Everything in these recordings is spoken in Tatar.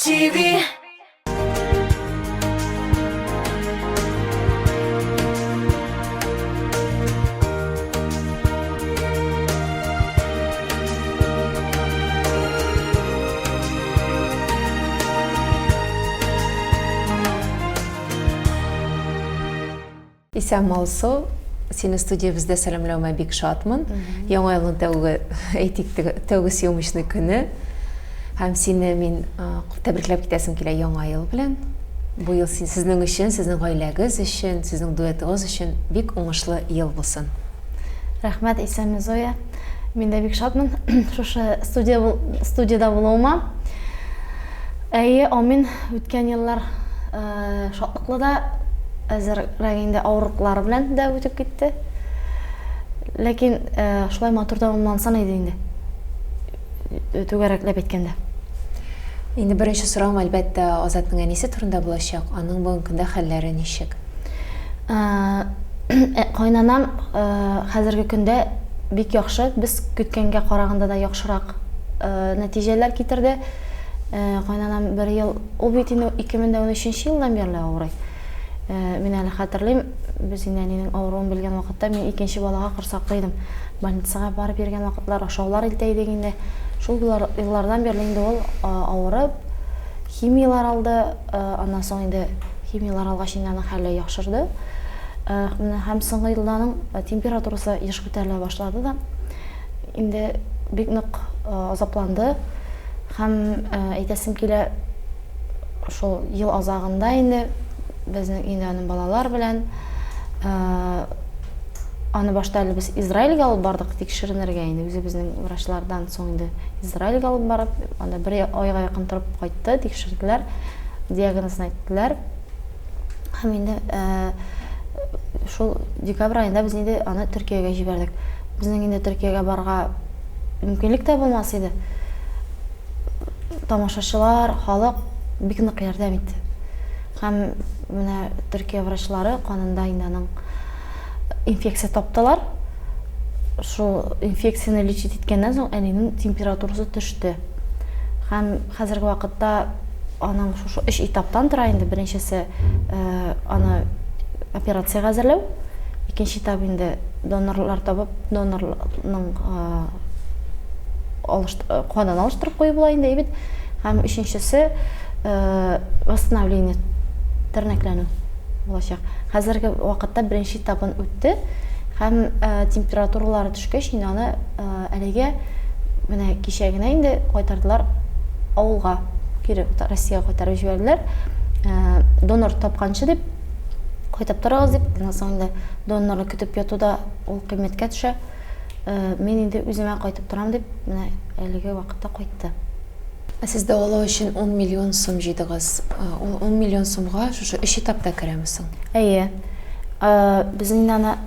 TV. Исәнме, Алсу. Сине студиябездә сәламләвемә бик шатмын. Яңа елның тәүге, әйтик, тәүге съемочный көне. Һәм сине мин тәбрикләп китәсем килә Яңа ел белән. Бу ел сезнең өчен, сезнең гаиләгез өчен, сезнең дуэтыгыз өчен бик уңышлы ел булсын. Рәхмәт, исәнме, Зоя. Мин дә бик шатмын шушы студия студиядә булуыма. Әйе, амин. Үткән еллар шатлыклы да, әзеррәк инде авырлыклары белән дә үтеп китте. Ләкин шулай матур тәмамлансын иде инде. Түгәрәкләп әйткәндә. Инде беренче соравым, әлбәттә, Азатның әнисе турында булачак. Аның бүгенге көндә хәлләре ничек? Кайнанам хәзерге көндә бик яхшы, без көткәнгә караганда да яхшырак нәтиҗәләр китерде. Кайнанам бер ел, ул бит инде 2013 елдан бирле авырый. Мин әле хәтерлим, без инде әнинең авыруын белгән вакытта мин икенче балага корсаклы идем. Больницага барып йөргән вакытлар, ашаулар илтә идек инде. Шул еллардан бирле инде ул авырып, химияләр алды. Аннан соң инде химияләр алгач инде аның хәле яхшырды. Менә һәм соңгы елда аның температурасы еш күтәрелә башлады да. Инде бик нык азапланды. Һәм әйтәсем килә, шул ел азагында инде безнең инде аның балалар белән аны башта әле без Израильгә алып бардык тикшеренергә инде үзебезнең врачлардан соң инде Израильгә алып барып, анда бер айга якын торып кайтты, тикшерделәр, диагнозын әйттеләр. Һәм инде шул декабрь аенда без инде аны Төркиягә җибәрдек. Безнең инде Төркиягә барырга мөмкинлек тә булмас иде. Тамашачылар, халык бик нык ярдәм итте. Һәм менә Төркия врачлары канында инде аның инфекция таптылар. Шул инфекцияне лечить иткәннән соң әнинең температурасы төште. Һәм хәзерге вакытта аның шушы өч этаптан тора инде. Беренчесе аны операциягә әзерләү. Икенче этап инде донорлар табып, донорларның канын алыштырып кую була инде, бит. Һәм өченчесе восстановление, тернәкләнү булачак. Хәзерге вакытта беренче этабын үтте һәм температуралары төшкәч, инде аны әлегә менә кичә генә инде кайтардылар авылга, кире Россиягә кайтарып җибәрделәр. Донор тапканчы дип кайтып торыгыз дип, аннан соң инде донорны көтеп яту да ул кыйммәткә төшә. Мин инде үземә кайтып торам дип, менә әлеге вакытта кайтты. Ә сез дәвалау өчен 10 миллион сум җыйдыгыз. Ул 10 миллион сумга шушы өч этап та керәме соң? Әйе. Без инде аны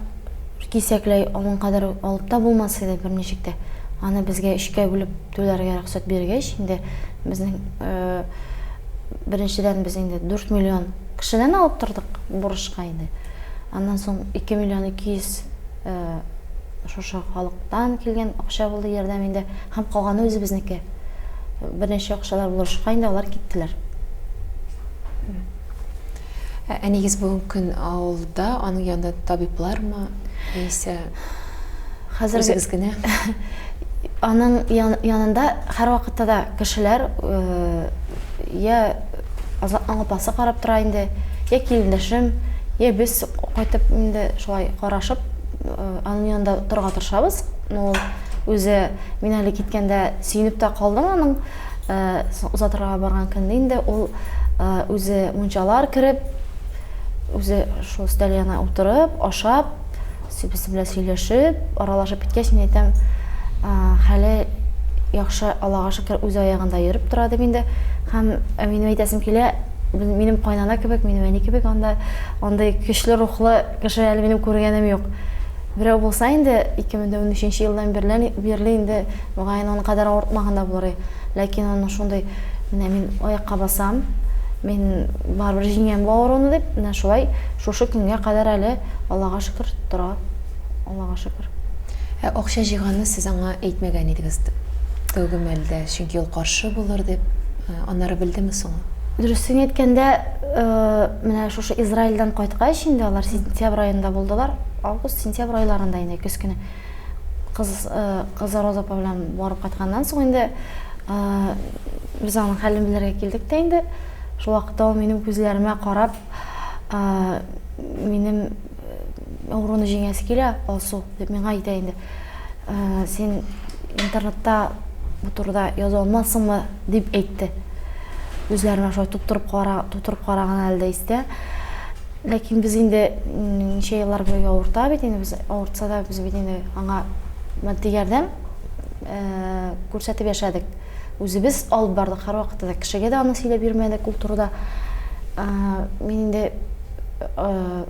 кисәкләй аның кадәр алып та булмас иде берничек тә. Аны безгә өчкә бүлеп түләргә рөхсәт биргәч, инде безнең беренчедән без инде 4 миллион кешедән алып тордык бурычка инде. Аннан соң 2 миллион 200 шушы халыктан килгән акча булды ярдәм инде һәм калганы үзебезнеке. Берничә акчалар булышка инде алар киттеләр. Ә әнигез бүгенге көн авылда, аның янында табиблармы яисә Хәзер үзегез генә? Аның янында һәрвакытта да кешеләр, я Азатның апасы карап тора инде, я килендәшем, я без кайтып инде шулай карашып, аның янында торырга тырышабыз. Ну, ул үзе мин әле киткәндә сөенеп тә калдым аның озатырга барган көнне инде ул үзе мунчалар кереп, үзе шул өстәл янына утырып, ашап, Безнең белән сөйләшеп, аралашып киткәч, мин әйтәм, хәле яхшы, Аллага шөкер, үз аягында йөреп тора дип инде. Һәм минем әйтәсем килә, минем кайнана кебек, минем әни кебек анда андый көчле рухлы кеше әле минем күргәнем юк. Берәү булса инде 2013 елдан бирле, бирле инде мөгаен аның кадәр авыртмаган да булыр иде. Ләкин аның шундый, менә мин аякка басам, мин барыбер җиңәм бу авыруны дип, менә шулай шушы көнгә кадәр әле Аллага шөкер, тора. Аллага шөкер. Ә акча җыйганны сез аңа әйтмәгән идегез тәүге мәлдә, чөнки ул каршы булыр дип. Аннары белдеме соң ул? Дөресен әйткәндә, менә шушы Израильдән кайткач инде алар сентябрь аенда булдылар. Август, сентябрь айларында инде көз көне. Кыз, кызы Роза апа белән барып кайтканнан соң инде без аның хәлен белергә килдек тә инде. Шул вакытта ул минем күзләремә карап, минем авыруны җиңәсе килә, Алсу, дип миңа әйтә инде. Син интернетта бу турыда яза алмассыңмы, дип әйтте. Күзләремә шулай тоттырып кара, тутырып караган әле дә истә. Ләкин без инде ничә еллар буе авырта бит инде, без авыртса да без бит инде аңа матди ярдәм күрсәтеп яшәдек. Үзебез алып бардык һәрвакытта да, кешегә дә аны сөйләп йөрмәдек ул турыда. Мин инде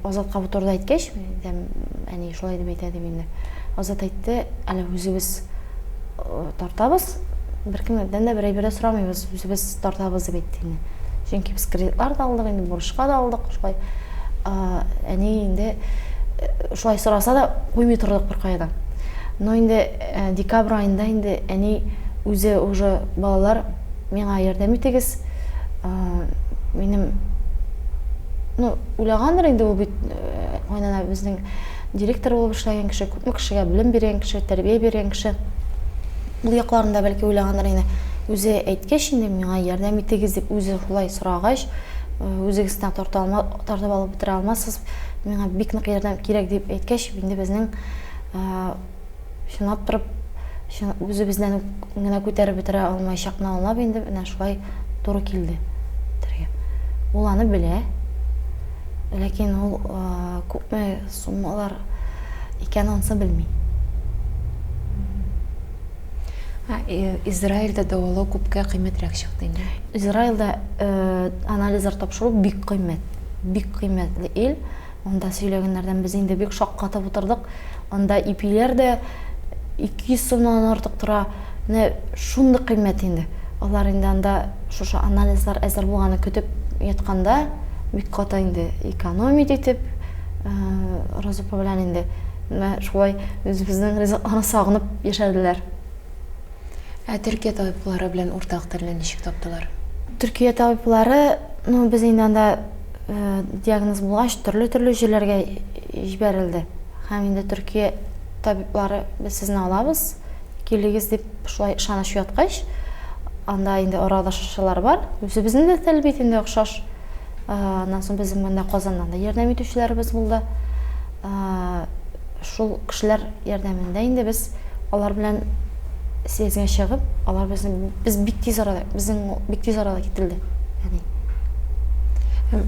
Азатка бу турыда әйткәч, мин әйтәм, әни шулай дип әйтә дип инде. Азат әйтте, әле үзебез тартабыз, беркемнән дә бер әйбер дә сорамыйбыз, үзебез тартабыз дип әйтте инде. Чөнки без кредитлар да алдык, инде бурычка да алдык, шулай. Әни инде шулай сораса да куймый тордык беркая да. Но инде декабрь аенда инде әни үзе уже балалар миңа ярдәм итегез, минем ну уйлагандыр инде ул бит кайнана безнең директор булып эшләгән кеше, күпме кешегә белем биргән кеше, тәрбия биргән кеше. Ул якларында бәлки уйлагандыр инде. Үзе әйткәч инде миңа ярдәм итегез дип үзе шулай сорагач, үзегез генә тарта алма, тартып алып бетерә алмассыз, миңа бик нык ярдәм кирәк дип әйткәч, инде безнең чынлап торып үзебездән генә күтәреп бетерә алмаячакны аңлап инде менә шулай туры килде. Ул аны белә. Ләкин ул күпме суммалар икән анысы белми. Израильдә дәвалау күпкә кыйммәтрәк чыкты инде. Израильдә анализлар тапшыру бик кыйммәт. Бик кыйммәтле ил. Анда сөйләгәннәрдән без инде бик шаккатып утырдык. Анда ипиләр дә 200 сумнан артык тора. Менә шундый кыйммәт инде. Алар инде анда шушы анализлар әзер булганны көтеп ятканда бик каты инде экономить итеп, Роза апа белән инде менә шулай үзебезнең ризыкларны сагынып яшәделәр. Ә Төркия табиблары белән уртак телне ничек таптылар? Төркия табиблары, ну, без инде анда диагноз булгач, төрле-төрле җирләргә җибәрелде. Һәм инде Төркия табиблары, без сезне алабыз, килегез дип шулай ышаныч уяткач, анда инде аралашучылар бар. Үзебезнең дә тел бит инде охшаш. Аннан соң безнең монда Казаннан да ярдәм итүчеләребез булды. Шул кешеләр ярдәмендә инде без алар белән связьгә чыгып, алар безне без бик тиз арада, безнең бик тиз арада кителде. Әни.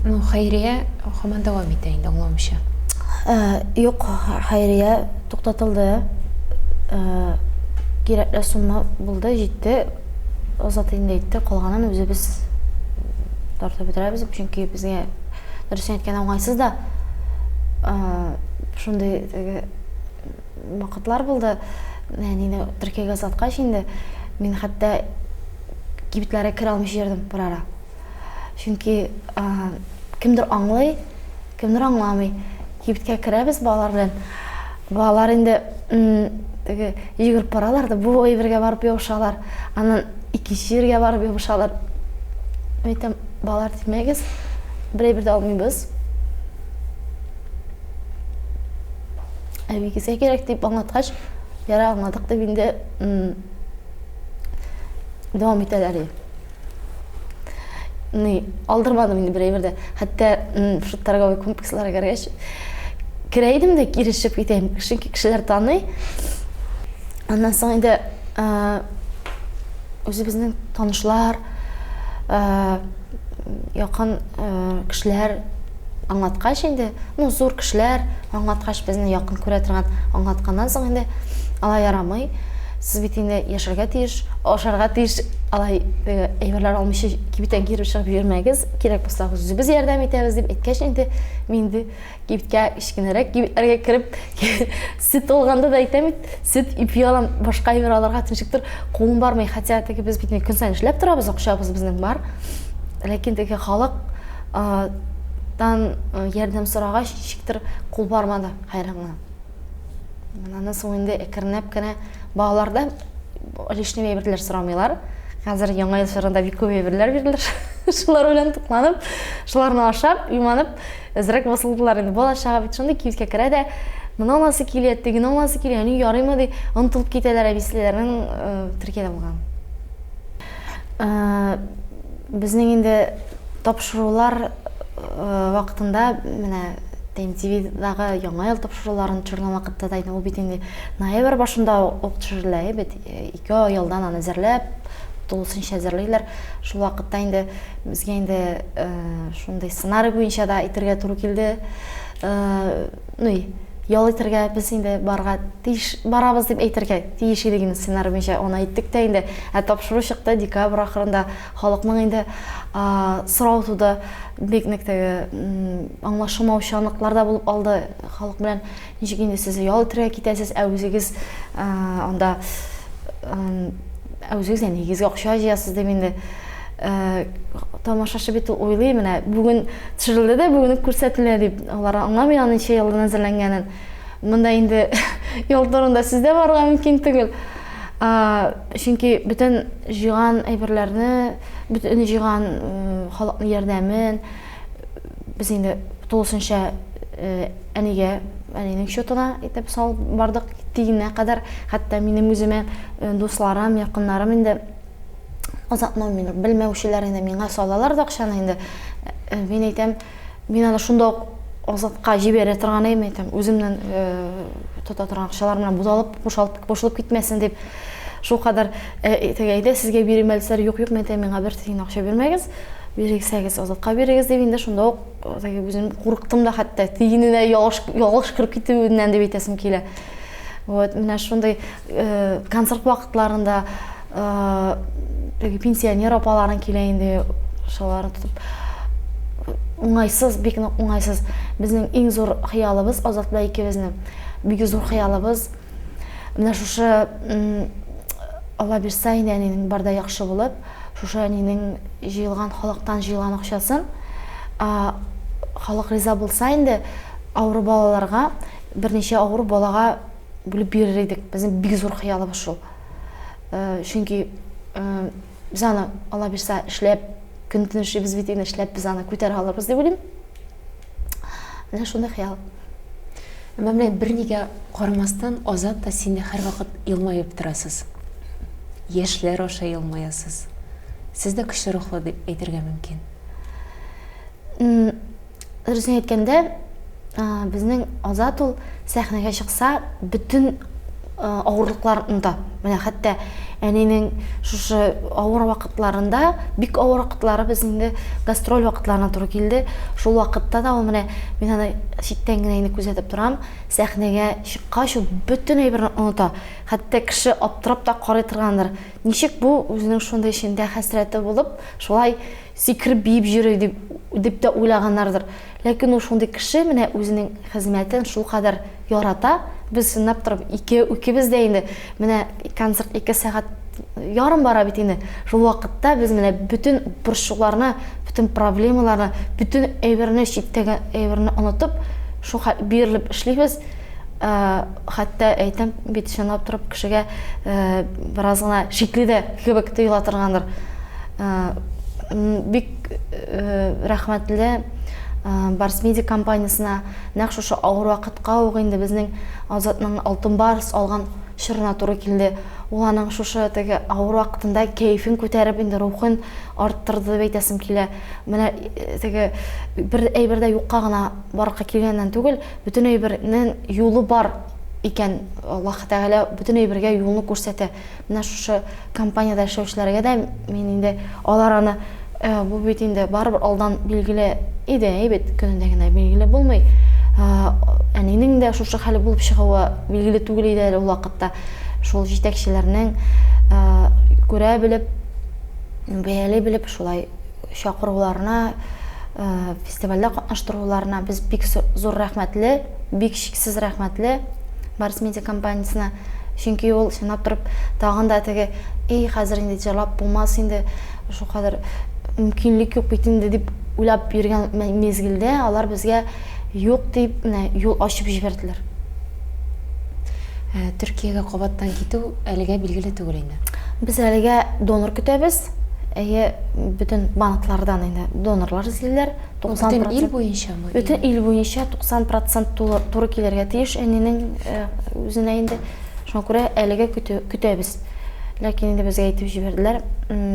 Ну, хәйрия һаман дәвам итә инде, аңлавымча. Юк, хәйрия туктатылды. Кирәкле сумма булды, җитте. Азат инде әйтте, калганын үзебез тартып бетерәбез, чөнки безгә дөресен әйткәндә уңайсыз да. Шундый теге вакытлар булды. Әнине Төркиягә озаткач инде, мин хәтта кибетләргә керә алмыйча йөрдем бер ара. Чөнки кемдер аңлый, кемдер аңламый. Кибеткә керәбез балалар белән. Балалар инде теге йөгереп баралар да бу әйбергә барып ябышалар. Аннан икенче җиргә барып ябышалар. Мин әйтәм, балалар тимәгез, бер әйбер дә алмыйбыз. Әбигезгә кирәк дип аңлаткач, ярар аңладык дип инде дәвам итәләр. Ни, алдырмадым инде бер әйбер дә. Хәтта шул торговый комплексларга кергәч, керә идем дә кире чыгып китәм. Чөнки кешеләр таный. Аннан соң инде үзебезнең танышлар, якын кешеләр аңлаткач инде, ну, зур кешеләр аңлаткач, безне якын күрә торган аңлатканнан соң инде, алай ярамый, сез бит инде яшәргә тиеш, ашарга тиеш, алай әйберләр алмыйча кибеттән кире чыгып йөрмәгез, кирәк булса үзебез ярдәм итәбез дип әйткәч инде, мин инде кибеткә кечкенәрәк кибетләргә кереп сөт алганда да әйтәм бит, сөт, ипи алам, башка әйбер алырга ничектер кулым бармый, хотя теге без бит көн саен эшләп торабыз, акчабыз безнең бар. Ләкин теге халык тан ярдәм сорагач, ничектер кул бармады хәйран гына. Аннан соң инде әкренләп кенә балалар да лишний әйберләр сорамыйлар. Хәзер Яңа ел чорында бик күп әйберләр бирделәр. Шулар белән тукланып, шуларны ашап, юманып, әзрәк басылдылар инде. Бала чага бит шундый кибеткә керә дә, моны аласы килә, тегене аласы килә, әни ярыймы ди, онытылып китәләр әбисләрнең э, Төркиядә булган. Э, безнең инде тапшырулар э, вакытында менә ТМТВдагы Яңа ел тапшыруларын төшергән вакытта да инде ул бит инде ноябрь башында ук төшерелә бит. 2 ай алдан аны әзерләп, тулысынча әзерлиләр. Шул вакытта инде безгә инде шундый сценарий буенча да әйтергә туры килде. Ну, ял итәргә без инде барга тиеш барабыз дип әйтергә тиеш идек инде сценарий буенча. Аны әйттек тә инде. Ә тапшыру чыкты декабрь ахырында. Халыкның инде сорау туды. Бик нык теге аңлашылмаучанлыклар да булып алды халык белән. Ничек инде сез ял итәргә китәсез, ә үзегез анда ә үзегез әниегезгә акча җыясыз дип инде тамашачы бит ул уйлый, менә бүген төшерелде дә, бүген үк күрсәтелә дип. Алар аңламый аның ничә елдан әзерләнгәнен. Монда инде ял турында сүз дә барырга мөмкин түгел. Чөнки бөтен җыйган әйберләрне, бөтен җыйган халыкның ярдәмен без инде тулысынча әнигә, әнинең счетына итеп салып бардык тиенә кадәр. Хәтта минем үземә дусларым, якыннарым инде Азатны мине белмәүчеләр инде миңа салалар да акчаны инде. Мин әйтәм, мин аны шунда ук Азатка җибәрә торган идем, әйтәм, үземнән тота торган акчалар белән буталып, кушалып, кушылып китмәсен дип. Шул кадәр теге әйдә сезгә бирим әле, дисәләр, юк, юк, мин әйтәм, миңа бер тиен акча бирмәгез. Бирсәгез, Азатка бирегез дип инде шунда ук теге үзем курыктым да хәтта тиененә ялгыш ялгыш кереп китүеннән дип әйтәсем килә. Вот менә шундый концерт вакытларында теге пенсионер апаларың килә инде, шуларны тотып уңайсыз, бик нык уңайсыз. Безнең иң зур хыялыбыз, Азат белән икебезнең бик зур хыялыбыз менә шушы, Алла бирсә инде, әнинең бар да яхшы булып, шушы әнинең җыелган халыктан җыелган акчасын, халык риза булса инде, авыру балаларга, берничә авыру балага бүлеп бирер идек. Безнең бик зур хыялыбыз шул. Чөнки без аны, Алла бирсә, эшләп, көн-төн эшлибез бит инде, эшләп без аны күтәрә алырбыз дип уйлыйм. Менә шундый хыял. Әмма менә бернигә карамастан, Азат та син дә һәрвакыт елмаеп торасыз. Яшьләр аша елмаясыз. Сез дә көчле рухлы дип әйтергә мөмкин. Дөресен әйткәндә, безнең Азат ул сәхнәгә чыкса, бөтен авырлыкларын оныта. Менә хәтта әнинең шушы авыр вакытларында, бик авыр вакытлары без инде гастроль вакытларына туры килде. Шул вакытта да ул менә мин аны читтән генә инде күзәтеп торам, сәхнәгә чыккач ул бөтен әйберне оныта. Хәтта кеше аптырап та карый торгандыр. Ничек бу үзенең шундый эчендә хәсрәте булып, шулай сикереп биеп йөри дип, дип тә уйлаганнардыр. Ләкин ул шундый кеше, менә үзенең хезмәтен шулкадәр ярата. Без чынлап торып ике, икебез дә инде менә концерт 2 сәгать ярым бара бит инде. Шул вакытта без менә бөтен борчуларны, бөтен проблемаларны, бөтен әйберне, читтәге әйберне онытып, шул хәл бирелеп эшлибез. Хәтта әйтәм бит, чынлап торып кешегә бераз гына шикле дә кебек тоела торгандыр. Бик рәхмәтле Барс Медиа компаниясенә, нәкъ шушы авыр вакытка ук инде безнең Азатның Алтын Барс алган чорына туры килде. Ул аның шушы теге авыр вакытында кәефен күтәреп инде рухын арттырды дип әйтәсем килә. Менә теге бер әйбер дә юкка гына барлыкка килгәннән түгел, Бөтен әйбернең юлы бар икән, Аллаһ Тәгалә бөтен әйбергә юлны күрсәтә. Менә шушы компаниядә эшләүчеләргә дә мин инде алар аны э, бу бит инде барыбер алдан билгеле иде, әйбәт көнендә генә билгеле булмый. Э, әнинең дә шушы хәле булып чыгуы билгеле түгел иде әле ул вакытта. Шул җитәкчеләрнең э, күрә белеп, бәяли белеп шулай чакыруларына, фестивальдә катнаштыруларына без бик зур рәхмәтле, бик чиксез рәхмәтле Барс Медиа компаниясенә. Чөнки ул чынлап торып тагын да теге, эй, хәзер инде җырлап булмас инде, шулкадәр мөмкинлек юк бит инде дип уйлап йөргән мизгелдә алар безгә юк дип менә юл ачып җибәрделәр. Төркиягә кабаттан китү әлегә билгеле түгел инде. Без әлегә донор көтәбез. Әйе, бөтен банклардан инде донорлар эзлиләр. 90%. Бөтен ил буенчамы? Бөтен ил буенча 90% туры килергә тиеш әнинең э, үзенә инде. Шуңа күрә әлегә көтәбез. Ләкин инде безгә әйтеп җибәрделәр,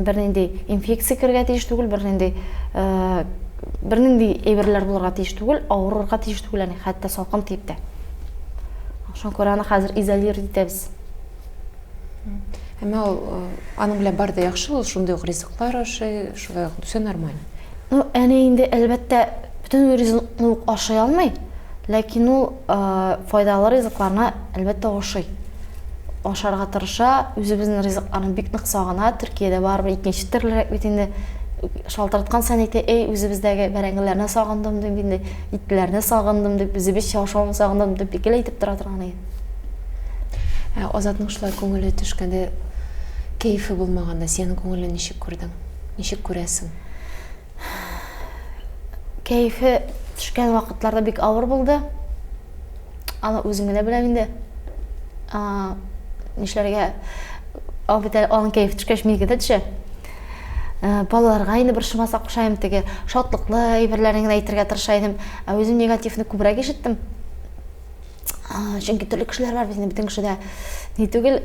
бернинди инфекция керергә тиеш түгел, бернинди э, бернинди әйберләр булырга тиеш түгел, авырырга тиеш түгел әни, хәтта салкын тиеп тә. Шуңа күрә аны хәзер изолировать итәбез. Әмма ул э, аның белән бар да яхшы, ул шундый ук ризыклар ашый, шулай ук все нормально. Ну, әни инде әлбәттә бөтен ризыкны ук ашый алмый, ләкин ул э, файдалы ризыкларны әлбәттә ашый. Ашарга тырыша, үзебезнең ризыкларны бик нык сагына. Төркиядә барыбер икенче төрлерәк бит инде. Шалтыраткан саен әйтә, эй, үзебездәге бәрәңгеләрне сагындым дип инде, итләрне сагындым дип, үзебезчә ашауны сагындым дип гел әйтеп тора торган иде. Ә Азатның шулай күңеле төшкәндә, кәефе булмаганда, синең күңелен ничек күрдең? Ничек күрәсең? Кәефе төшкән вакытларда бик авыр булды. Аны үзем генә беләм инде. Нишләргә? Ул бит аның кәефе төшкәч, минеке дә төшә. Э, балаларга инде борчымаса кушаем теге шатлыклы әйберләрен генә әйтергә тырыша идем. Ә үзем негативны күбрәк ишеттем. Чөнки төрле кешеләр бар бит инде, бөтен кеше дә ни түгел,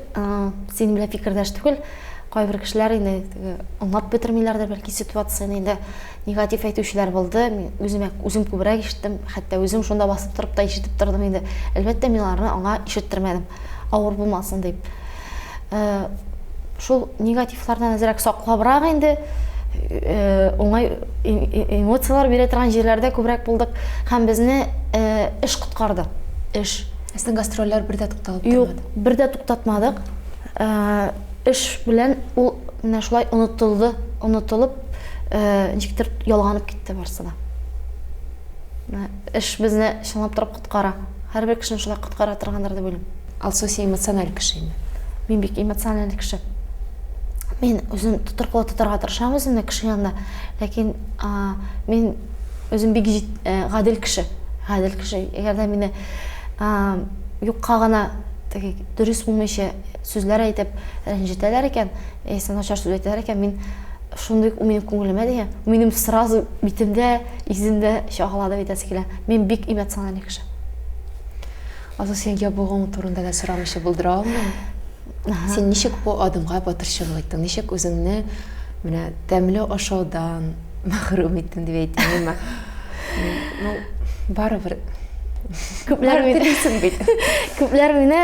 синең белән фикердәш түгел. Кайбер кешеләр инде теге аңлап бетермиләрдер бәлки ситуацияне инде негатив әйтүчеләр булды. Мин үземә үзем күбрәк ишеттем, хәтта үзем шунда басып торып та ишетеп тордым инде. Әлбәттә, мин аларны аңа ишеттермәдем, авыр булмасын дип. Э, шул негативлардан әзрәк саклабрак инде э, уңай эмоцияләр бирә торган җирләрдә күбрәк булдык һәм безне э, эш коткарды. Эш. Сезнең гастрольләр бер дә тукталып тормады? Юк, бер дә туктатмадык. Эш белән ул менә шулай онытылды, онытылып, ничектер ялганып китте барсы да. Эш безне чынлап торып коткара. Һәрбер кешене шулай коткара торгандыр дип уйлыйм. Алсу, син эмоциональ кеше инде. Мин бик эмоциональ кеше. Мин үзем тотрыклы тотарга тырышам үземне кеше янында. Ләкин мин үзем бик э, гадел кеше. Гадел кеше. Әгәр дә мине юкка гына теге дөрес булмыйча сүзләр әйтеп рәнҗетәләр икән, яисә начар сүз әйтәләр икән, мин шундый минем күңелемә дия, минем сразу битемдә, йөземдә чагыла дип әйтәсе килә. Мин бик эмоциональный кеше. Алсу, син ябыгуың турында да сорамыйча булдыра алмыйм. Син ничек бу адымга батырчылык иттең? Ничек үзеңне менә тәмле ашаудан мәхрүм иттең дип әйтимме? Ну, барыбер күпләр телисең бит. Күпләр мине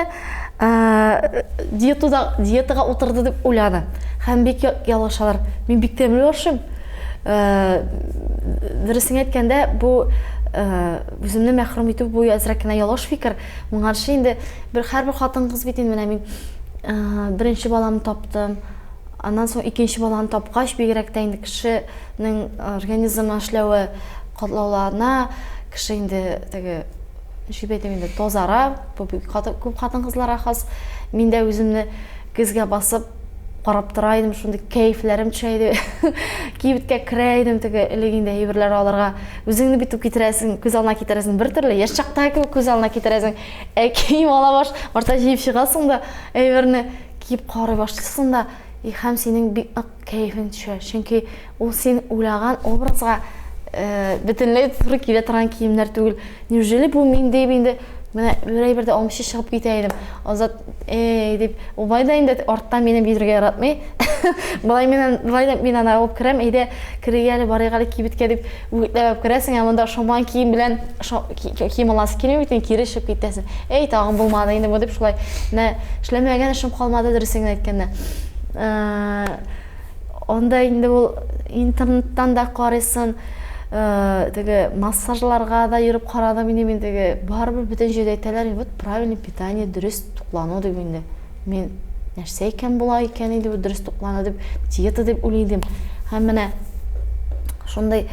диетада диетага утырды дип уйлады. Һәм бик ялгышалар. Мин бик тәмле ашыйм. Дөресен әйткәндә, бу Үземне мәхрүм итү бу әзрәк кенә ялгыш фикер. Моңарчы инде бер һәрбер хатын-кыз бит инде менә мин беренче баламны таптым. Аннан соң икенче баланы тапкач, бигрәк тә инде кешенең организмы эшләве катлаулана, кеше инде теге ничек дип әйтим инде тазара, бу бик күп хатын-кызларга хас. Мин дә үземне көзгә басып карап тора идем, шундый кәефләрем төшә иде. Кибеткә керә идем теге элек инде әйберләр алырга. Үзеңне бит китерәсең, күз алдына китерәсең бер төрле, яшь чакта кебек күз алдына китерәсең. Ә кием ала баш, башта җыеп чыгасың да, әйберне киеп карый башлыйсың да, и һәм синең бик нык кәефең төшә. Чөнки ул син уйлаган образга э, бөтенләй туры килә торган киемнәр түгел. Неужели бу мин дип инде менә бер әйбер дә алмыйча чыгып китә идем. Азат, эй дип, ул болай да инде арттан мине бирергә яратмый. Болай мин болай да мин аны алып керәм, әйдә керик әле, барыйк әле кибеткә дип үгетләп алып керәсең, ә монда шоман кием белән кием аласы килми бит инде, кире чыгып китәсең. Эй, тагын булмады инде бу дип шулай. Менә эшләмәгән эшем калмады, дөресен генә әйткәндә. Э, Анда инде ул интернеттан да карыйсын, э, теге массажларга да йөреп карадым инде мин теге барыбер бөтен җирдә әйтәләр, вот правильное питание, дөрес туклану дип инде. Мин нәрсә икән була икән инде бу дөрес туклану дип, диета дип уйлый идем. Һәм менә шундый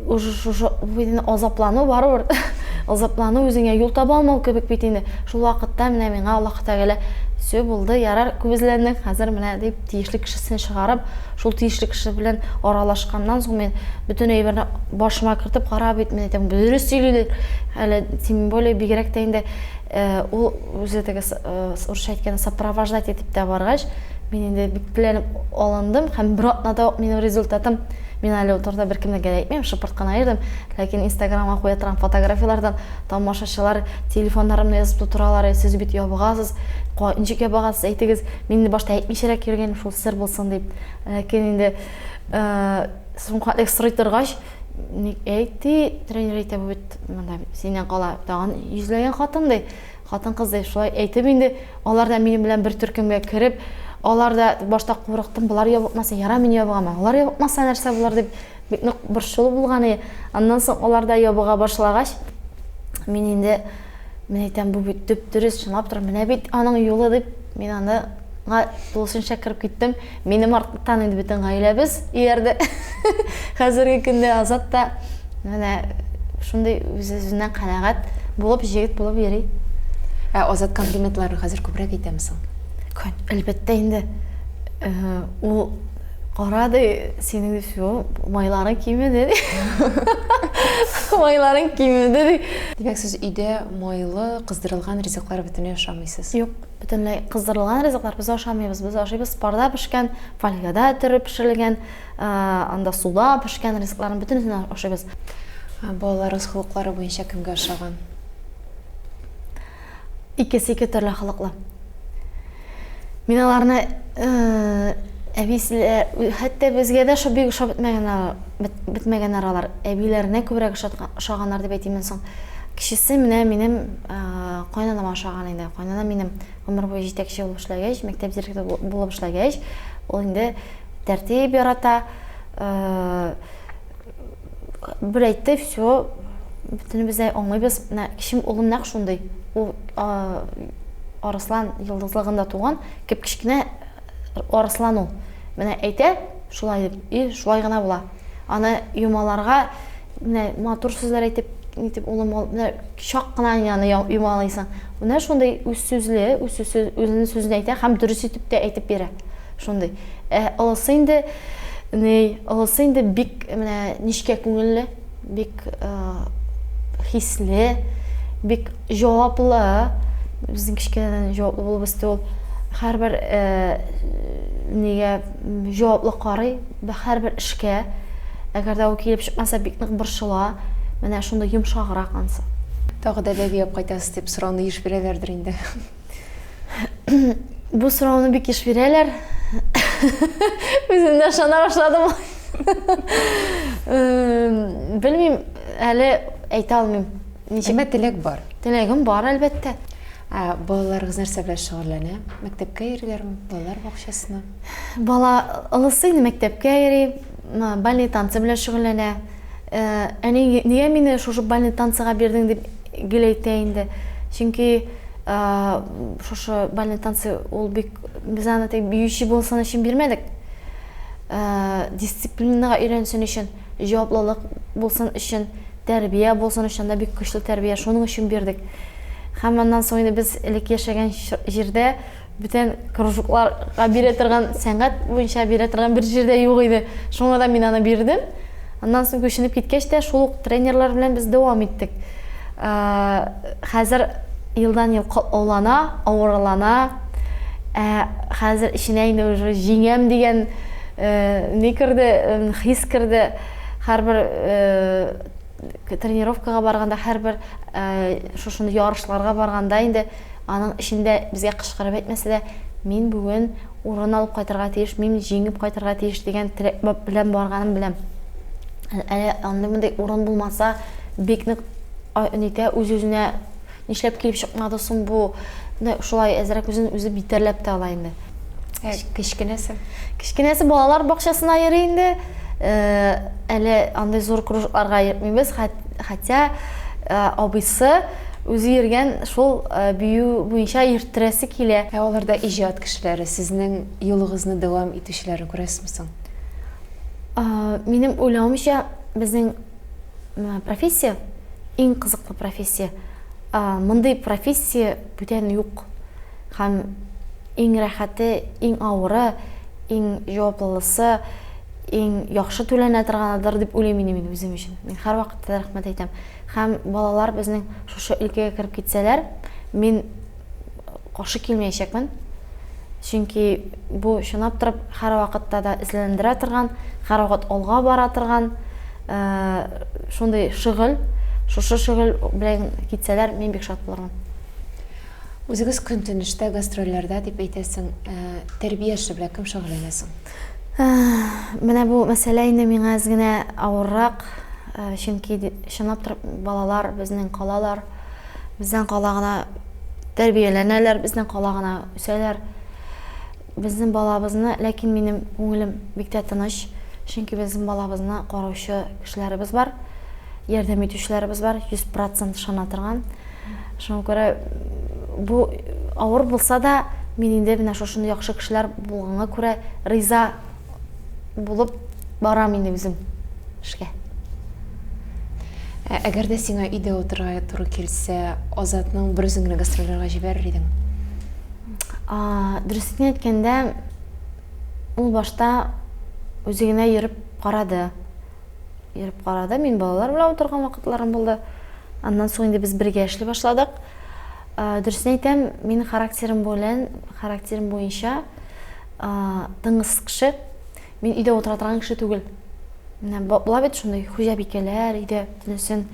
уже шушы бит инде азаплану барыбер азаплану үзеңә юл таба алмау кебек бит инде. Шул вакытта менә миңа Аллаһ Тәгалә все булды, ярар, күп эзләндең, хәзер менә дип тиешле кешесен чыгарып, шул тиешле кеше белән аралашканнан соң мин бөтен әйберне башыма кертеп кара бит, мин әйтәм, дөрес сөйлиләр. Әле тем более бигрәк тә инде э, ул үзе теге э, урысча әйткәндә сопровождать итеп тә баргач, Мин инде бик теләнеп алындым һәм бер атнада ук минем результатым мин әле ул турыда беркемгә дә әйтмим, шыпырт кына йөрдем. Ләкин Инстаграмга куя торган фотографияләрдән тамашачылар телефоннарымны язып тутыралар, сез бит ябыгасыз, ничек ябыгасыз, әйтегез. Мин инде башта әйтмичәрәк йөргәнем, шул сер булсын дип. Ләкин инде соңгы хәтлек сорый торгач, ник әйт ди, тренер әйтә, бу бит монда синнән кала тагын йөзләгән хатын ди. Хатын-кыз ди, шулай әйтеп инде, алар да минем белән бер төркемгә кереп, алар да башта курыктым, болар ябыкмаса, яра мин ябыгам, алар ябыкмаса нәрсә булыр дип, бик нык борчылу булган иде. Аннан соң алар да ябыга башлагач, мин инде, мин әйтәм, бу бит төп-дөрес, чынлап торып, менә бит аның юлы дип, мин аны тулысынча кереп киттем. Минем арттан инде бөтен гаиләбез иярде. Хәзерге көндә Азат та менә шундый үз-үзеннән канәгать булып, җегет булып йөри. Ә Азат комплиментларны хәзер күбрәк әйтәме соң? Көн, әлбәттә инде. Э, ул кара ди, синең ди, все, майларың кимеде ди. Майларың кимеде ди. Димәк, сез өйдә майлы, кыздырылган ризыклар бөтенләй ашамыйсыз? Юк. Бөтенләй кыздырылган ризыклар без ашамыйбыз. Без ашыйбыз парда пешкән, фольгада төреп пешерелгән, анда суда пешкән ризыкларның бөтенесен ашыйбыз. Балаларыгыз холыклары буенча кемгә ошаган? Икесе ике төрле холыклы. Мин аларны әбисе, хәтта безгә дә шул бик ошап бетмәгән, бетмәгәннәр алар. Әбиләренә күбрәк ошаганнар дип әйтим соң. Кечесе менә минем кайнанама ошаган инде. Кайнанам минем гомер буе җитәкче булып эшләгәч, мәктәп директоры булып эшләгәч, ул инде тәртип ярата. Бер әйтте, все, бөтенебез дә аңлыйбыз. Менә кечем улым нәкъ шундый. Ул Арыслан йолдызлыгында туган, кеп-кечкенә арыслан ул. Менә әйтә, шулай дип, и шулай гына була. Аны йомаларга менә матур сүзләр әйтеп, нитеп улым, менә чак кына аны йомалыйсың. Менә шундый үз сүзле, үз сүзе, үзенең сүзен әйтә һәм дөрес итеп тә әйтеп бирә. Шундый. Ә олысы инде ни, олысы инде бик менә нечкә күңелле, бик хисле, бик җаваплы. Безнең кечкенәдән җаваплы булып үсте ул. Һәрбер нигә җаваплы карый, һәрбер эшкә. Әгәр дә ул килеп чыкмаса, бик нык борчыла. Менә шундый йомшаграк ансы. Тагы да бәби алып кайтасыз дип сорауны еш бирәләрдер инде. Бу сорауны бик еш бирәләр. Үзем дә ышана башладым. Белмим, әле әйтә алмыйм. Ничек? Әмма теләк бар. Теләгем бар, әлбәттә. Ә балаларыгыз нәрсә белән шөгыльләнә? Мәктәпкә йөриләрме? Балалар бакчасына? Бала олысы инде мәктәпкә йөри, бальный танцы белән шөгыльләнә. Э, әни, нигә мине шушы бальный танцыга бирдең дип гел әйтә инде. Чөнки э, шушы бальный танцы ул бик без аны тек биюче булсын өчен бирмәдек. Э, дисциплинага өйрәнсен өчен, җаваплылык булсын өчен. Тәрбия булсын өчен, анда бик көчле тәрбия, шуның өчен бирдек. Һәм аннан соң инде без элек яшәгән җирдә бүтән кружокларга бирә торган, сәнгать буенча бирә торган бер җирдә юк иде. Шуңа да мин аны бирдем. Аннан соң күченеп киткәч тә шул ук тренерлар белән без дәвам иттек. Хәзер елдан-ел катлаулана, авырлана. Ә хәзер эченә инде уже җиңәм дигән ни керде, хис керде. Һәрбер тренировкага барганда, һәрбер шушындый ярышларга барганда инде аның эчендә безгә кычкырып әйтмәсә дә, мин бүген урын алып кайтырга тиеш, мин җиңеп кайтырга тиеш дигән теләк белән барганын беләм. Әле андый-мондый урын булмаса, бик нык нитә, үз-үзенә Нишләп килеп чыкмады соң бу? Менә шулай әзрәк үзен үзе битәрләп тә ала инде. Ә кечкенәсе? Кечкенәсе балалар бакчасына йөри инде. Э, әле андый зур кружокларга йөртмибез, хотя э, абыйсы үзе йөргән шул э, бию буенча йөрттерәсе килә. Ә аларда иҗат кешеләре, сезнең юлыгызны дәвам итүчеләрне күрәсезме соң? Минем уйлавымча, безнең профессия иң кызыклы профессия. Мондый профессия бүтән юк. Һәм иң рәхәте, иң авыры, иң җаваплылысы, иң яхшы түләнә торганыдыр дип уйлыйм инде мин үзем өчен. Мин һәрвакытта да рәхмәт әйтәм. Һәм балалар безнең шушы өлкәгә кереп китсәләр, мин каршы килмәячәкмен. Чөнки бу чынлап торып һәрвакытта да эзләндерә торган, һәрвакыт алга бара торган шундый шөгыль. Шушы шөгыль белән китсәләр, мин бик шат булырмын. Үзегез көн-төн эштә, гастрольләрдә дип әйтәсең. Тәрбия эше белән кем шөгыльләнә соң? Менә бу мәсьәлә инде миңа әз генә авыррак, чөнки чынлап торып балалар безнең калалар, бездән кала гына тәрбияләнәләр, бездән кала гына үсәләр. Безнең балабызны, ләкин минем күңелем бик тә тыныч, чөнки безнең балабызны караучы кешеләребез бар, ярдәм итүчеләребез бар, 100% ышана торган. Шуңа күрә бу авыр булса да, мин инде менә шушындый яхшы кешеләр булганга күрә риза булып барам инде үзем эшкә. Ә әгәр дә сиңа өйдә утырырга туры килсә, Азатның бер үзен генә гастрольләргә җибәрер идең? Дөресен әйткәндә, ул башта үзе генә йөреп карады. Йөреп карады. Мин балалар белән утырган вакытларым булды. Аннан соң инде без бергә эшли башладык. Дөресен әйтәм, мин характерым белән, характерым буенча тынгысыз кеше. Мин өйдә утыра торган кеше түгел. Менә була бит шундый хуҗабикәләр өйдә төнесен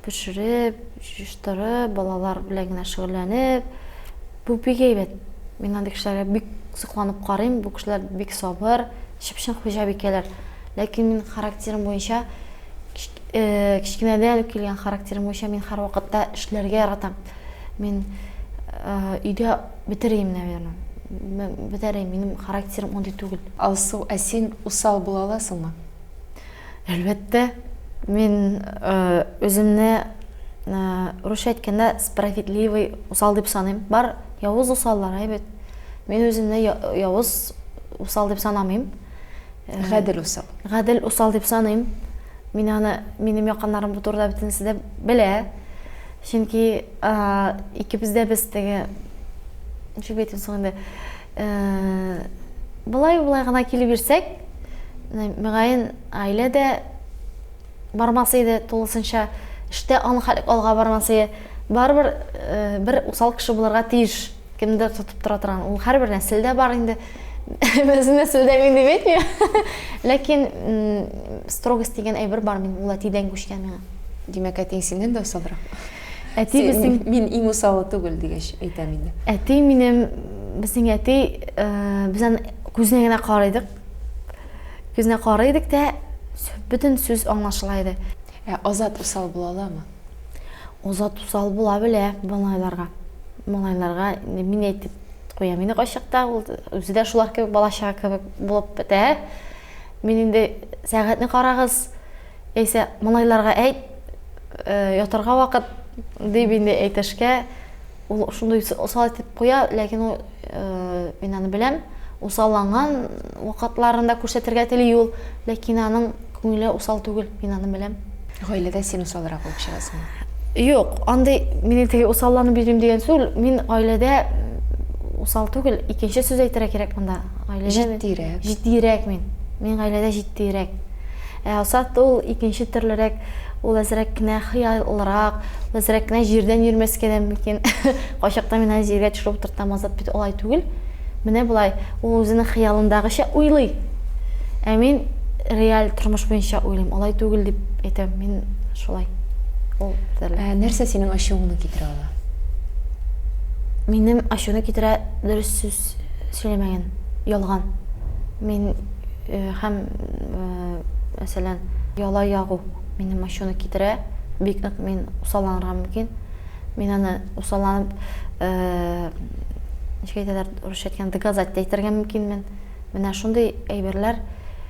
пешереп, җыештырып, балалар белән генә шөгыльләнеп. Бу бик әйбәт. Мин андый кешеләргә бик сокланып карыйм. Бу кешеләр бик сабыр, чып-чын хуҗабикәләр. Ләкин мин характерым буенча, кечкенәдән үк килгән характерым буенча мин һәрвакытта эшләргә яратам. Мин өйдә бетерим, наверное. Бетерим, минем характерым андый түгел. Алсу, ә син усал була аласыңмы? Әлбәттә. Мин үземне русча әйткәндә справедливый усал дип саныйм. Бар явыз усаллар, әйбәт. Мин үземне явыз усал дип санамыйм. Гадел усал. Гадел усал дип саныйм. Мин аны, минем якыннарым бу турыда бөтенесе дә белә. Чөнки икебез дә без теге, ничек әйтим соң инде, болай-болай гына килеп йөрсәк, мөгаен, гаилә дә бармас иде тулысынча, эштә аның хәле алга бармас иде. Барыбер бер усал кеше булырга тиеш. Кемдер тотып тора торган. Ул һәрбер нәселдә бар инде. Безнең нәселдә мин дип әйтмим. Ләкин строгость дигән әйбер бар, мин ул әтидән күчкән миңа. Димәк, әтиң синнән дә усалрак. Әти безнең мин иң усалы түгел дигәч әйтәм инде. Әти минем безнең әти э, без аны күзенә генә карыйдык. Күзенә карыйдык та бөтен сүз аңлашыла иде. Ә Азат усал була аламы? Азат усал була белә малайларга. Малайларга мин әйтеп куям инде кайчакта, ул үзе дә шулар кебек бала-чага кебек булып бетә. Мин инде сәгатьне карагыз, яисә малайларга әйт, э, ятарга вакыт дип инде әйтешкә ул шундый усал итеп куя, ләкин ул э, мин аны беләм, усалланган вакытларында күрсәтергә тели ул, ләкин аның күңеле усал түгел, мин аны беләм. Гаиләдә син усалрак булып чыгасыңмы? Юк, андый мин теге усалланып йөрим дигән сүз, мин гаиләдә усал түгел, икенче сүз әйтергә кирәк монда. Гаиләдә җитдирәк. Җитдирәк мин. Мин гаиләдә җитдирәк. Ә Асат ул икенче төрлерәк, ул әзрәк кенә хыяллырак, ул әзрәк кенә җирдән йөрмәскә дә мөмкин. Кайчакта мин аны җиргә төшереп утыртам, Азат бит алай түгел. Менә болай, ул үзенең хыялындагыча уйлый. Ә мин реаль тормыш буенча уйлыйм, алай түгел дип әйтәм, мин шулай. Ул төрле. Ә нәрсә синең ачуыңны китерә ала? Минем ачуны китерә дөрес сүз сөйләмәгән, ялган. Мин һәм, мәсәлән, яла ягу минем ачуны китерә. Бик нык мин усалланырга мөмкин. Мин аны усалланып, ничек әйтәләр, русча әйткәндә, доказать та итәргә мөмкинмен. Менә шундый әйберләр,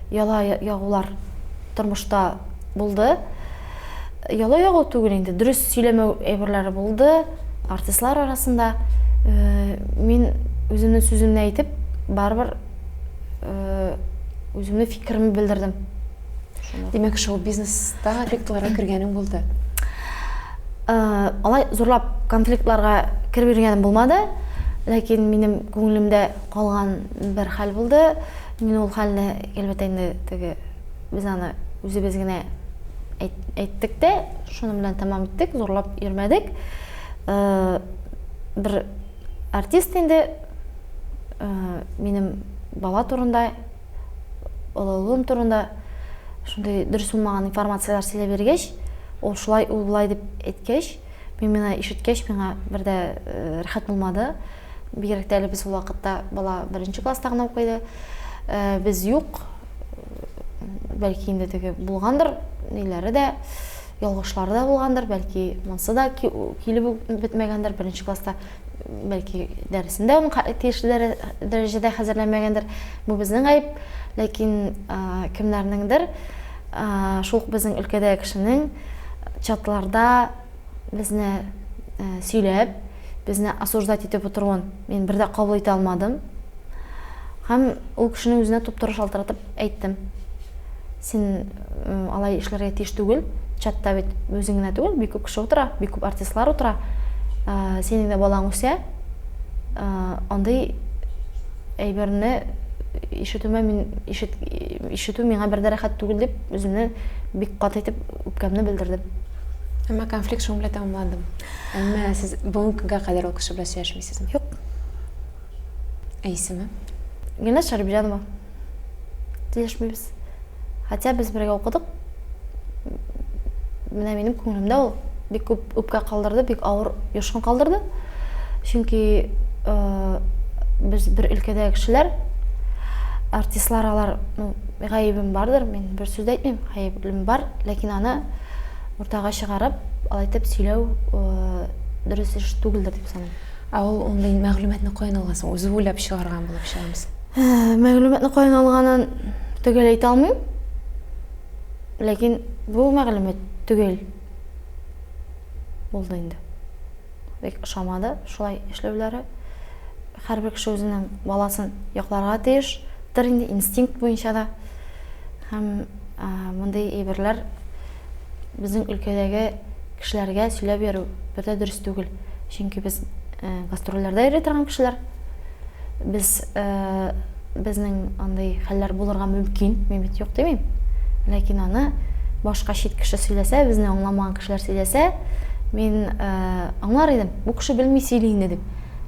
яла ягулар тормышта булды. Яла ягу түгел инде, дөрес сөйләмәү әйберләре булды артистлар арасында. Мин үземнең сүземне әйтеп, барыбер үземнең фикеремне белдердем. Димәк, шоу-бизнеста конфликтларга кергәнең булды? Алай зурлап конфликтларга кереп йөргәнем булмады, ләкин минем күңелемдә калган бер хәл булды. Мин ул хәлне, әлбәттә инде, теге без аны үзебез генә әйттек тә, шуның белән тәмам иттек, зурлап йөрмәдек. Бер артист инде. Минем бала турында, олы улым турында шундый дөрес булмаган информацияләр сөйләп биргәч, ул шулай, ул болай дип әйткәч, мин моны ишеткәч, миңа бер дә рәхәт булмады. Бигрәк тә әле без ул вакытта бала беренче класста гына укый иде. Без юк, бәлки инде теге булгандыр, ниләре дә, ялгышлары да булгандыр, бәлки монсы да килеп бетмәгәндер, беренче класста бәлки дәресен дә тиешле дәрәҗәдә хәзерләмәгәндер. Бу безнең гаеп, ләкин кемнәрнеңдер шул ук безнең өлкәдә кешенең чатларда безне сөйләп, безне осуждать итеп утыруын мин бер дә кабул итә алмадым. Һәм ул кешенең үзенә туп-туры шалтыратып әйттем. Син алай эшләргә тиеш түгел. Чатта бит үзең генә түгел, бик күп кеше утыра, бик күп артистлар утыра. Синең дә балаң үсә. Андый әйберне ишетүмә мин ишет, ишетү миңа бер дә рәхәт түгел дип үземне бик каты итеп үпкәмне белдердем. Әмма конфликт шуның белән тәмамланды. Әмма сез бүгенге көнгә кадәр ул кеше белән сөйләшмисезме? Юк. Ә исеме? Гөлназ Шәрипҗанова. Сөйләшмибез. Хотя без бергә укыдык. Менә минем күңелемдә ул бик күп үпкә калдырды, бик авыр йошкын калдырды. Чөнки э, без бер өлкәдәге кешеләр, артистлар алар, ну, гаебем бардыр, мин бер сүз дә әйтмим, гаебем бар, ләкин аны уртага чыгарып, алай итеп сөйләү э, дөрес эш түгелдер дип саныйм. Ә ул андый мәгълүматны каян алган соң? Үзе уйлап чыгарган булып чыгамы соң? Мәгълүматны каян алганын төгәл әйтә алмыйм. Ләкин бу мәгълүмат төгәл булды инде. Бик ошамады шулай эшләүләре. Һәрбер кеше үзенең баласын якларга тиештер инде инстинкт буенча да. Һәм мондый әйберләр безнең өлкәдәге кешеләргә сөйләп йөрү бер дә дөрес түгел. Чөнки без гастрольләрдә йөри торган кешеләр. Без безнең андый хәлләр булырга мөмкин, мин бит юк димим. Ләкин аны башка чит кеше сөйләсә, безне аңламаган кешеләр сөйләсә, мин аңлар идем. Бу кеше белми сөйли инде дип.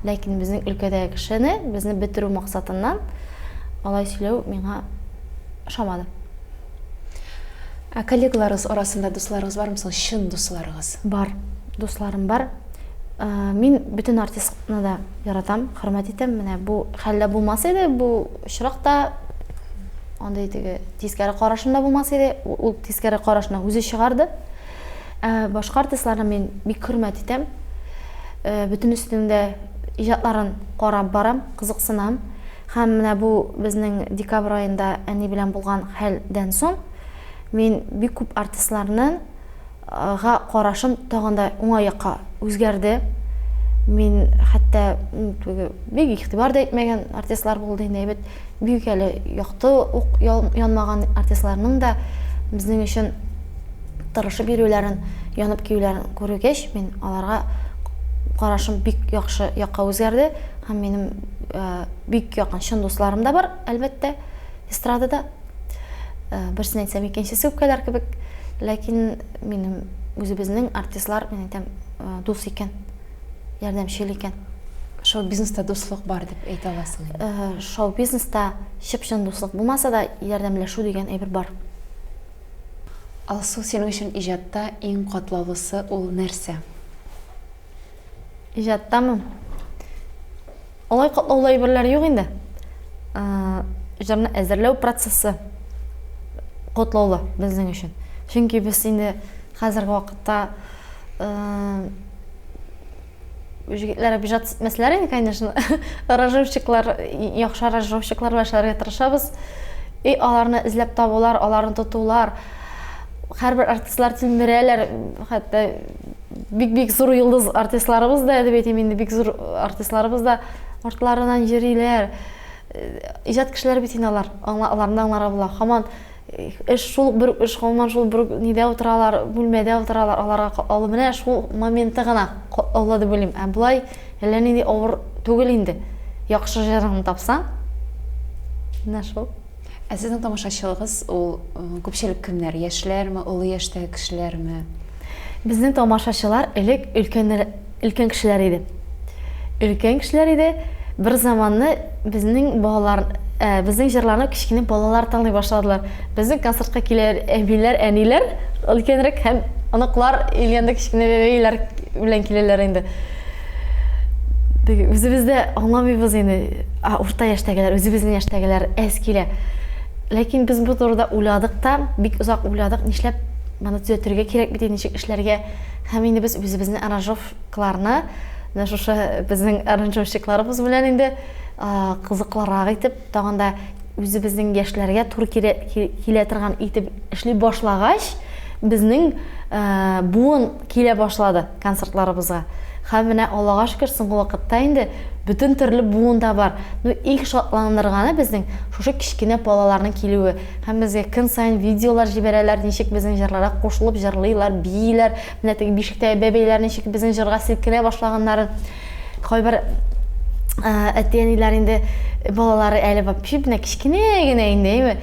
Ләкин безнең өлкәдәге кешене безне бетерү максатыннан алай сөйләү миңа ошамады. Ә коллегаларыгыз арасында дусларыгыз бармы соң, чын дусларыгыз? Бар, дусларым бар. Мин бөтен артистны да яратам, хөрмәт итәм. Менә бу хәлдә булмас иде, бу очракта андый теге тискәре карашым да булмас иде. Ул тискәре карашны үзе чыгарды. Ә башка артистларны мин бик хөрмәт итәм. Бөтенесенең дә иҗатларын карап барам, кызыксынам. Һәм менә бу безнең декабрь аенда әни белән булган хәлдән соң мин бик күп артистларның га карашым тагын да уңай якка үзгәрде. Мин хәтта бик игътибар да итмәгән артистлар булды инде әйбәт. Бик әле якты ук янмаган артистларның да безнең өчен тырышып йөрүләрен, янып киюләрен күргәч, мин аларга карашым бик яхшы якка үзгәрде. Һәм минем бик якын чын дусларым да бар, әлбәттә, эстрадада. Берсен әйтсәм, икенчесе үпкәләр кебек. Ләкин минем үзебезнең артистлар, мин әйтәм, дус икән, ярдәмчел икән. Шоу-бизнеста дуслык бар дип әйтә аласың инде. Шоу-бизнеста чып-чын дуслык булмаса да, ярдәмләшү дигән әйбер бар. Алсу, синең өчен иҗатта иң катлаулысы ул нәрсә? Иҗаттамы? Алай катлаулы әйберләр юк инде. Җырны әзерләү процессы катлаулы безнең өчен. Чөнки без инде хәзерге вакытта җегетләр обижаться итмәсләр инде, конечно. Аранжировщиклар, яхшы аранжировщиклар белән эшләргә тырышабыз. И аларны эзләп табулар, аларны тотулар. Һәрбер артистлар тилмерәләр, хәтта бик-бик зур йолдыз артистларыбыз да, дип әйтим инде, бик зур артистларыбыз да артларыннан йөриләр. Иҗат кешеләре бит инде алар, аларны да аңларга була. Һаман эш шул бер эш, һаман шул бер нидә утыралар, бүлмәдә утыралар, аларга катлаулы. Менә шул моменты гына катлаулы дип уйлыйм. Ә болай әллә нинди авыр түгел инде. Яхшы җырыңны тапсаң, менә шул. Ә сезнең тамашачылыгыз ул күпчелек кемнәр? Яшьләрме, олы яшьтәге кешеләрме? Бер заманны безнең балалар, ә, безнең җырларны кечкенә балалар тыңлый башладылар. Безнең концертка килә әбиләр, әниләр, өлкәнрәк һәм оныклар илгәндә кечкенә бәбәйләр белән киләләр инде. Теге үзебез дә аңламыйбыз инде. А, урта яшьтәгеләр, үзебезнең яшьтәгеләр әз килә. Ләкин без бу турыда уйладык та, бик озак уйладык, нишләп моны төзәтергә кирәк бит, ничек эшләргә. Һәм инде без үзебезнең аранжировкаларны менә шушы безнең аранжировщикларыбыз белән инде кызыклырак итеп, тагын да үзебезнең яшьләргә туры килә торган итеп эшли башлагач, безнең буын килә башлады концертларыбызга. Һәм менә Аллага шөкер, соңгы вакытта инде бөтен төрле буын да бар. Ну, иң шатландырганы безнең шушы кечкенә балаларның килүе. Һәм безгә көн саен видеолар җибәрәләр, ничек безнең җырларга кушылып җырлыйлар, бииләр. Менә теге бишектәге бәбәйләр ничек безнең җырга селкенә башлаганнарын. Кайбер әти-әниләр инде балалары әле вообще менә кечкенә генә инде, әйме.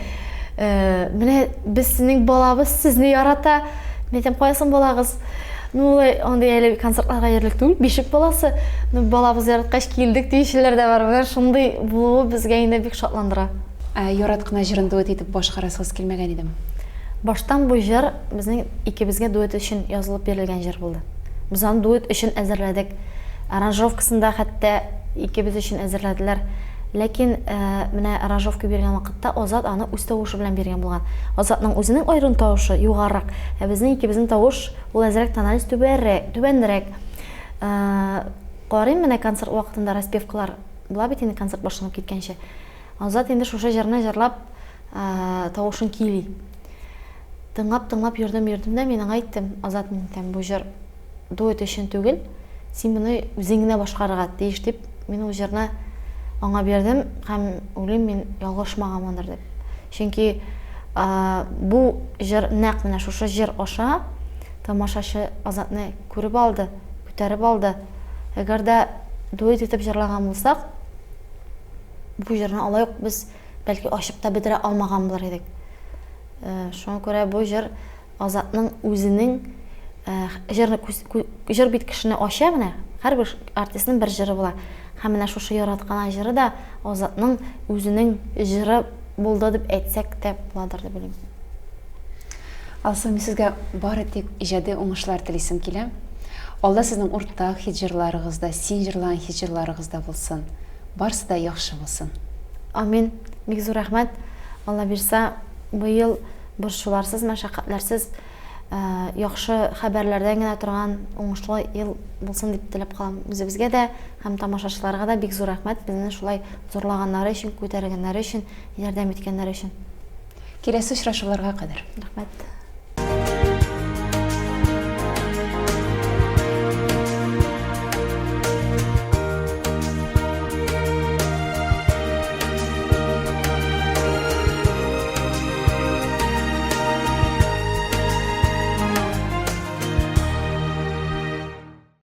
Менә без сезнең балабыз сезне ярата. Мин әйтәм, кая соң балагыз? Ну, улай андый әле концертларга йөрлек түгел, бишек баласы. Ну, балабыз яраткач килдек диючеләр дә бар. Менә шундый булуы безгә инде бик шатландыра. Ә Ярат кына җырын дуэт итеп башкарасыгыз килмәгән идеме? Баштан бу җыр безнең икебезгә дуэт өчен язылып бирелгән җыр булды. Без аны дуэт өчен әзерләдек. Аранжировкасын да хәтта икебез өчен әзерләделәр. Ләкин менә аранжировка биргән вакытта Азат аны үз тавышы белән биргән булган. Азатның үзенең аерым тавышы югарырак, ә безнең икебезнең тавыш ул әзрәк тональность түбәрәк, түбәнрәк. Карыйм менә концерт вакытында распевкалар була бит инде концерт башланып киткәнче. Азат инде шушы җырны җырлап тавышын көйли. Тыңлап-тыңлап йөрдем, йөрдем дә мин аңа әйттем, Азат, мин әйтәм, бу җыр дуэт өчен түгел, син моны үзең генә башкарырга тиеш дип, мин ул җырны аңа бирдем һәм уйлыйм, мин ялгышмаганмындыр дип. Чөнки бу җыр нәкъ менә шушы җыр аша тамашачы Азатны күреп алды, күтәреп алды. Әгәр дә дуэт итеп җырлаган булсак, бу җырны алай ук без бәлки ачып та бетерә алмаган булыр идек. Э, шуңа күрә бу җыр Азатның үзенең э, җырны җыр бит кешене ача менә. Һәрбер артистның бер җыры була. Һәм менә шушы яраткан җыры да Азатның үзенең җыры булды дип әйтсәк тә буладыр дип уйлыйм. Алсу, мин сезгә бары тик иҗади уңышлар телисем килә. Алда сезнең уртак хит җырларыгыз да, син җырлаган хит җырларыгыз да булсын. Барысы да яхшы булсын. Амин. Бик зур рәхмәт. Алла бирса, быел борчуларсыз, мәшәкатьләрсез, яхшы хәбәрләрдән генә торган уңышлы ел булсын дип теләп калам. Үзебезгә дә һәм тамашачыларга да бик зур рәхмәт, безне шулай зурлаганнары өчен, күтәргәннәре өчен, ярдәм иткәннәре өчен. Киләсе очрашуларга кадәр. Рәхмәт.